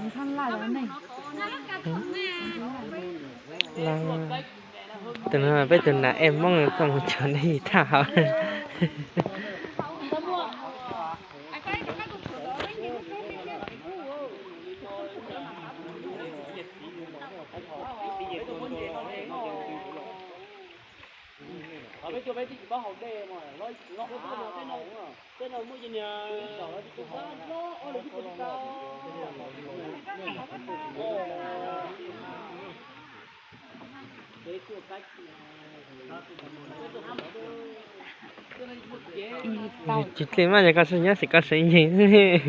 Tus no peb tus nam ej Hmoob tuaj mus tsuag nej thaj hauv. Tsis dlej mas yog koj sawv nyob xwb koj sawv yeeg.